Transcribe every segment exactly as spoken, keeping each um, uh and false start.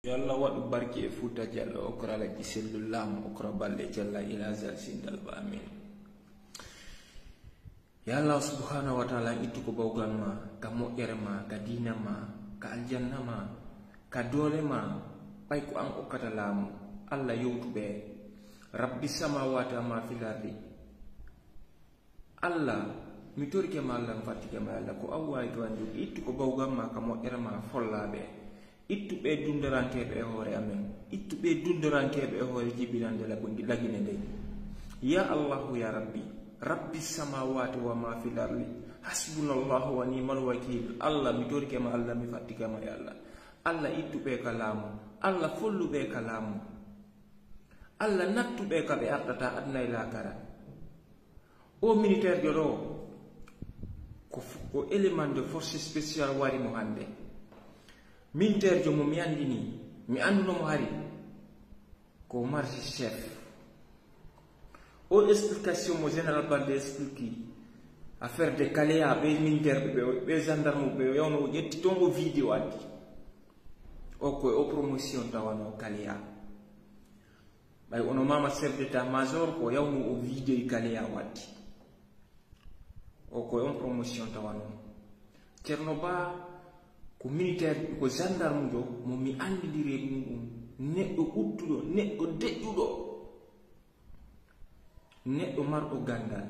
Yo Allah waɗu barki e Fuuta Jallo, okra laƴƴi sellu laamu, okra balɗe jalla ila zal sindal ba amin. Ya Allah subhanahu wa ta'ala, ittu ko bawgal ma, ka moƴƴere ma, ka diina ma, ka aljanna ma, ka doole ma, ɓay ko an okkata laamu. Allah yewtu ɓe. Rabbi samawati wa ma fil ardi. Allah, mi torike ma Allah, mi fattike ma Allah, ko an waawi ko anndi. Ittu ko bawgal ma ka moƴƴere ma follaaɓe. Ittu ɓe dundorankeeɓe e hoore amen. Ittu ɓe dundorankeeɓe e hoore jibinande lagu-, lagine nden. Ya Allahu ya Rabbi, Rabbi samawati wa ma fil ardi, hasbunallahu wa ni'mal wakil. Allah, mi torike ma Allah, mi fattike ma ya Allah. Allah, ittu ɓe ka laamu. Allah, follu ɓe ka laamu. Allah, nattu ɓe ka ɓe artata aduna e laakara. O militaire jo ɗo, ko f-, ko élément de force spéciale wari mo hannde. Militaire jo mo mi anndini, mi annduno mo hari, ko marge chef. O explication mo général Balde explique affaire de Kalea, ɓe militaire ɓe, ɓe, ɓe gendarme ɓe, yawno o ƴetti toon o vidéo addi. O ko o promotion tawano Kalea. Ɓay ono mama chef d'état major ko yawno o vidéo Kalea waddi. O ko on promotion tawano. Ceerno Ba ko militaire, ko gendarme jo mo mi anndidiri e muɗum. Neɗɗo ɓuttuɗo, neɗɗo deƴƴuɗo, neɗɗo marɗo ganndal.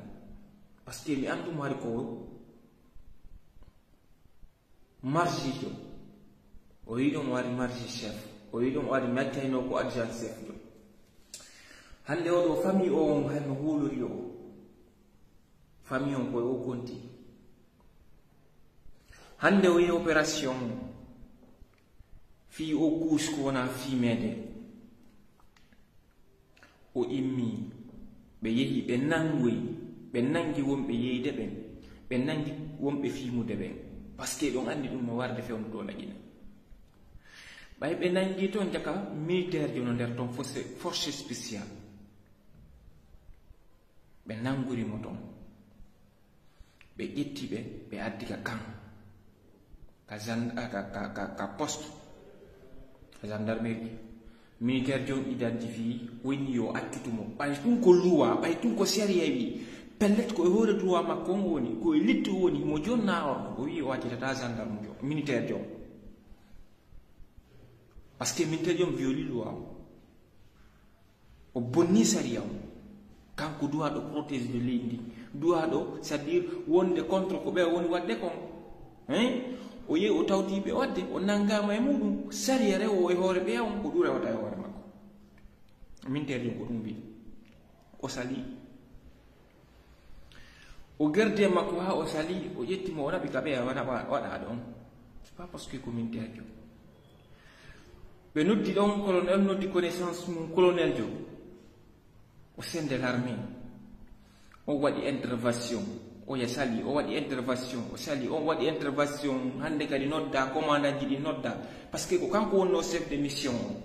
Parce que mi anndum hari ko marge jo. O yi ɗum o waɗi marge chef. O yi ɗum o waɗi metteyno ko adjoint chef jo. Hannde o ɗo famille o on hay no hulori o. Famille on koye o konti. Hannde o yi opération fii o kuus ko wona fiimeede. O immii, ɓe yehi, ɓe nanngoyi, ɓe nanngi wonɓe yeyde ɓen, ɓe nanngi wonɓe fiimude ɓen. Parce que ɗon anndi ɗum no warde fewndo to Lagine. Ɓay ɓe nanngi toon jaka militaire jo no nder toon force, force spéciale. Ɓe nannguri mo toon. Ɓe ƴetti ɓe, ɓe addi ka kan. Ka gen-, ka, ka, ka, ka poste. Ka gendarmerie. Militaire jom identifie, woni yo accutu mo. Ɓay tun ko luwa, ɓay tun ko sariya wi. Pellet ko e hoore droit makko on woni, ko e lettre woni, mo jonna on. O wi o accitata gendarme jom, militaire jom. Parce que militaire jom violi loi o. O bonni sariya on. Kanko duwaaɗo protégé de leydi ndi. Duwaaɗo, c'est-à-dire wonde contre ko ɓe woni waɗde kon. Hein? O yehi o tawti ɓe waɗde, o nanngaama e muɗum. Sariya rewo e hoore ɓeya on, ko ɗum rewata e hoore makko. Militaire jom ko ɗum mbiɗi. O sali. O gardi e makko haa o sali, o ƴetti mo, o naɓi ka ɓeya, o naɓa, waɗa ɗon. C'est pas parce que ko militaire jo. Ɓe noddi ɗon colonel, noddi connaissance mum colonel jo. Au sein de l'armée. O waɗi intervention. O ya sali, o waɗi intervention, o sali, o waɗi intervention. Hannde kadi nodda, commandant ji ɗi nodda. Parce que ko kanko wonno chef de mission o.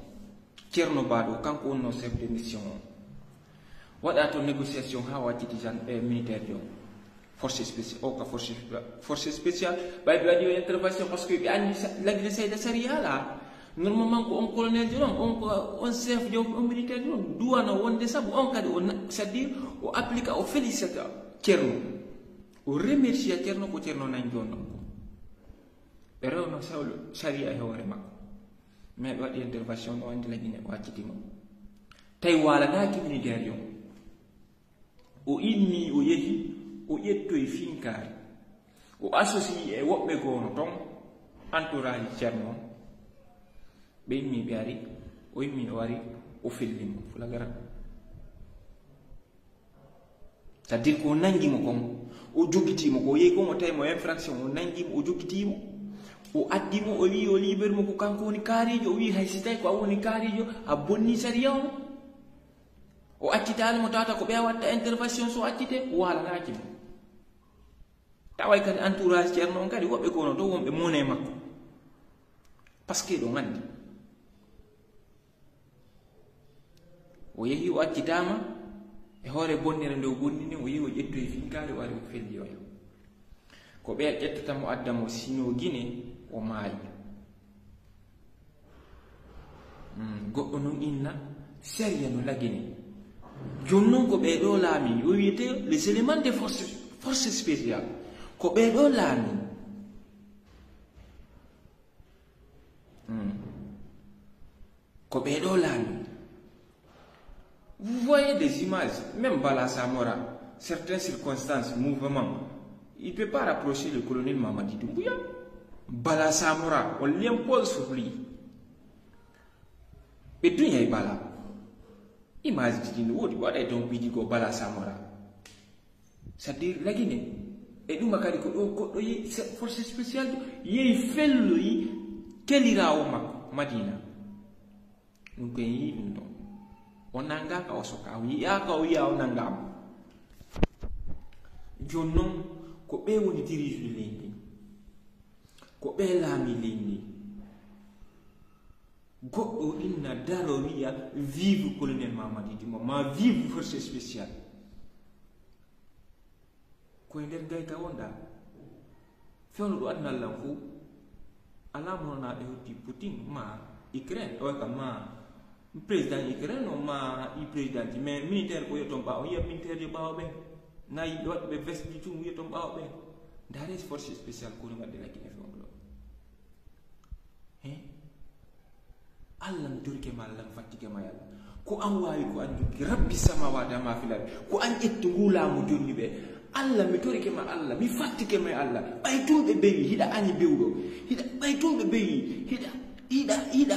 Ceerno Ba ɗo, kanko wonno chef de mission o. Waɗa toon négociation haa o acciti gen-, eh, militaire jo. Force spéciale, o ka force, force spéciale. Ɓay ɓe waɗi o intervention parce que ɓe anndi sa-, Lagine Seyda sariya alaa. Normalement ko on colonel jo ɗon, on ko on chef jo, on militaire jo ɗon. Duwano wonde sabu on kadi o na-, c'est-à-dire o applique, o félicite Ceerno. O remercie Ceerno ko Ceerno nanngi on ɗon ko. Ɓe rewno sawlo sariya e hoore makko. Mais ɓe waɗi intervention, o anndi Lagine, o acciti mo. Tawi waalanaaki militaire jo. O immii, o yehi, o ƴettoyi finkaari. O associi e woɓɓe goono toon, entourage Ceerno. Ɓe immii, ɓe ari, o immii, o ari, o felli mo, flagrant. C'est-à-dire ko o nanngi mo kon, o jogitii mo, ko o yehi kon, o tawi mo infraction, o nanngi mo, o jogitii mo, o addi mo, o wi'i o libérer mo, ko kanko woni kaariijo, o wi'i hay si tawi ko a woni kaariijo, a bonni sariya on. O accitaali mo, tawata ko ɓe a watta intervention, so accite, o waalanaaki mo. Taway kadi entourage Ceerno on kadi, woɓɓe kono to wonɓe mone makko. Parce que ɗo nganndi. O yehi, o accitaama, e hoore bonnere nde o bonni nden, o yehi, o ƴettoyi finkaari, o ari, o felli oya. Ko ɓe ƴettata mo, adda mo, sino Gine, o maayi. Hmm, goɗɗo noon inna sariya no lagine. Jooni noon ko ɓee ɗoo laamii, o wiyetee les éléments de force, force spéciale. Ko ɓee ɗoo laamii. Hmm. Ko ɓee ɗoo laamii. Vous voyez des images, même Bala Samora, certaines circonstances, mouvements, il ne peut pas rapprocher le colonel Mamadi Doumbouya. Bala Samora, on l'impose sur lui. Ɓe duñay Bala. Image ji ɗi no woodi, waɗay donc ɓe yiɗi ko Bala Samora. C'est-à-dire, lagine. E ɗuma kadi ko ɗo goɗɗo yehi se-, force spéciale, yehi felloyi keliraawo makko, Madina. Ɗum ko en yii ɗum ɗon. O nanngaaka, o sokaa, o yiyaaka, o yiyaa o nanngaama. Jooni noon, ko ɓe woni dirigeɓe leydi ndi. Ko ɓe laami leydi ndi. Goɗɗo inna daro wiya, "Vive colonel Mamadi Duma," ma "Vive force spéciale." Ko e nder gayka wonɗa. Fewndo ɗo aduna lan fof. Alaa mo wona e hotti Putin ma Ukraine, o ka ma président Ukraine, o ma i président ji, mais militaire ko yo toon ɓaawo, yiya militaire yo ɓaawo ɓen. Na yiɓe waɗɓe veste ji tun, wiya toon ɓaawo ɓen. Ndaare force spéciale ko woni waɗde la Guinée fewndo ɗo. He? Allah, mi torike ma, Allah, mi fattike ma, ya Allah. Ko an waawi, ko an joggi. Rabbi samawati ma fil ardi. Ko an ƴetti ngu laamu jonni ɓe. Allah, mi torike ma, Allah, mi fattike ma, ya Allah. Ɓay tun ɓe bewi, hiɗa añi bewɗo. Hiɗa, ɓay tun ɓe bewi, hiɗa, hiɗa, hiɗa,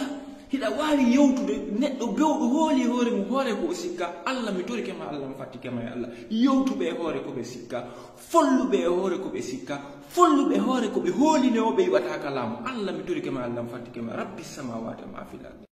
hiɗa waawi yewtude neɗɗo bewɗo hooli hoore mum, hoore ko o sikka. Allah, mi torike ma, Allah, mi fattike ma, ya Allah. Yewtuɓe e hoore ko ɓe sikka. Folluɓe e hoore ko ɓe sikka. Folluɓe e hoore ko ɓe hoolini o ɓe yiɓata ka laamu. Allah, mi torike ma, Allah, mi fattike ma. Rabbi samawati ma fil ardi.